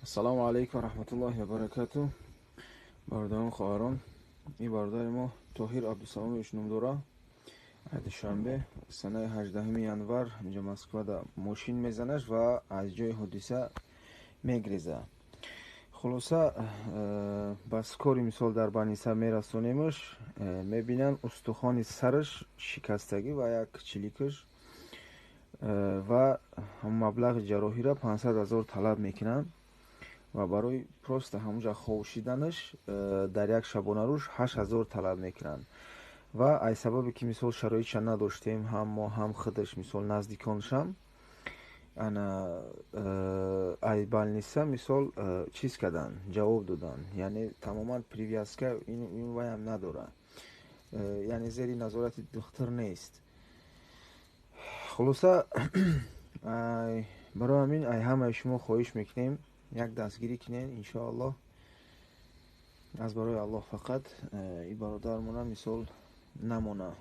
Ассалому алайкум ва раҳматуллоҳи ва баракату. Бародарон, хоҳарон, ин бародари мо Тоҳир Абдусаломович ном дора. Душанбе, санаи 18 январ инҷа Москвада мошин мезанаш ва аз ҷои ҳодиса мегреза. Хулоса, ба скори мисол дар больница мерасонемаш, мебинанд устухони сараш шикастагӣ ва як чиликаш, ва маблағи ҷарроҳиро 500 ҳазор талаб мекунанд ва барои просто ҳамонҷа ховшиданаш дар як шабонарӯз 8 ҳазор талаб мекунанд. Ва ай сабабе ки мисол шароитша надоштем, ҳам мо, ҳам худаш, мисол наздиконшам, ана ай больница мисол чиз карданд, ҷавоб доданд, яъне тамоман привязка ин ваям надорад, яъне зери назорати духтур нест. Хулоса, барои ҳамин ай ҳамаи шумо хоҳиш мекунем, як дастгирӣ кунед, иншоаллоҳ, аз барои Аллоҳ фақат ин бародармона мисол намона.